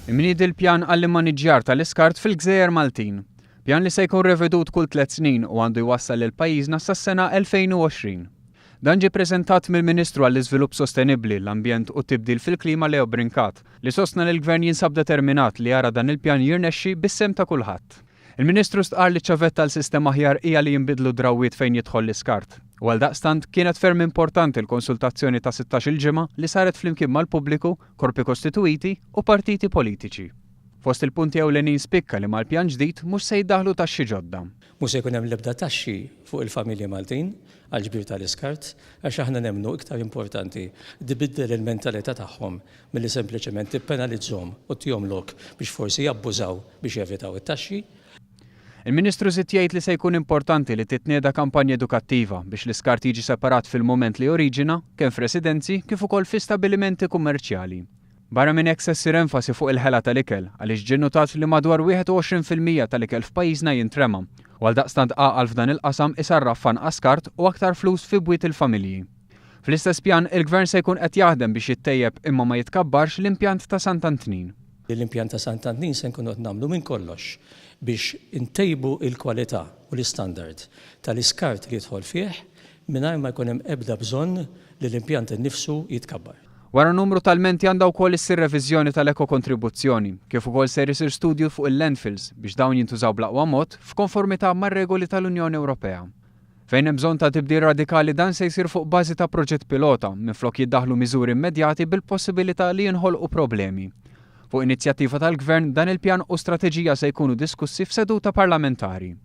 Imniedi l-pjan għall-immaniġġjar tal-iskart fil-gżejjer Maltin. Pjan li se jkun revedut kull tlett snin u għandu jwassal lil pajjiżna sas-sena 2020. Dan ġie ppreżentat mill-Ministru għall-Iżvilupp Sostenibbli, l-Ambjent u t-Tibdil fil-Klima Leo Brincat, li sostna li l-Gvern jinsab determinat li jara dan il-pjan jirnexxi bis-sehem ta' kulħadd. Il-Ministru stqarr li ċ-ċavetta għal sistema aħjar hija li jinbidlu d-drawwiet fejn jidħol l-iskart, u għaldaqstant kienet ferm importanti l-konsultazzjoni ta' 16-il ġimgħa li saret flimkien mal-pubbliku, korpi kostituwiti u partiti politiċi. Fost il-punti ewlenin spikka li mal-pjan ġdid mhux se jiddaħħlu taxxi ġodda. Mhux se jkun hemm l-ebda taxxi fuq il-familji Maltin għall-ġbir tal-iskart għax aħna nemmnu iktar importanti tbiddel il-mentalità tagħhom milli sempliċement tippenalizzhom u ttihom lok biex forsi jabbużaw biex jevitaw it-taxxi. Il-Ministru żied jgħid li se jkun importanti li titnieda kampanja edukattiva biex l-iskart jiġi separat fil-mument li joriġina, kemm f'residenzi kif ukoll fi stabilimenti kummerċjali. Barra minn hekk se ssir enfasi fuq il-ħela tal-ikel għaliex ġie nnutat li madwar 21% tal-ikel f'pajjiżna jintrema u għaldaqstant għaqal f'dan il-qasam isarraf f'anqas skart u aktar flus fi bwiet il-familji. Fl-istess pjan, il-Gvern se jkun qed jaħdem biex jittejjeb imma ma jitkabbarx l-impjant ta' Sant'Antnin. L-impjant ta' Sant'Antnin se nkunu qed nagħmlu minn kollox biex intejbu l-kwalità u l-istandard tal-iskart li jidħol fih mingħajr ma jkun hemm ebda bżonn li l-impjant innifsu jitkabbar. Wara numru ta' lmenti għandha wkoll issir reviżjoni tal-ekokontribuzzjoni, kif ukoll ser isir studju fuq il-landfills biex dawn jintużaw bl-aqwa mod f'konformità mar-regoli tal-Unjoni Ewropea. Fejn hemm bżonn ta' tibdil radikali dan se jsir fuq bażi ta' proġett pilota minflok jiddaħħlu miżuri immedjati bil-possibilità li jinħolqu problemi. Fuq inizjattiva tal-Gvern, dan il-pjan u strateġija se jkunu diskussi f'seduta parlamentari.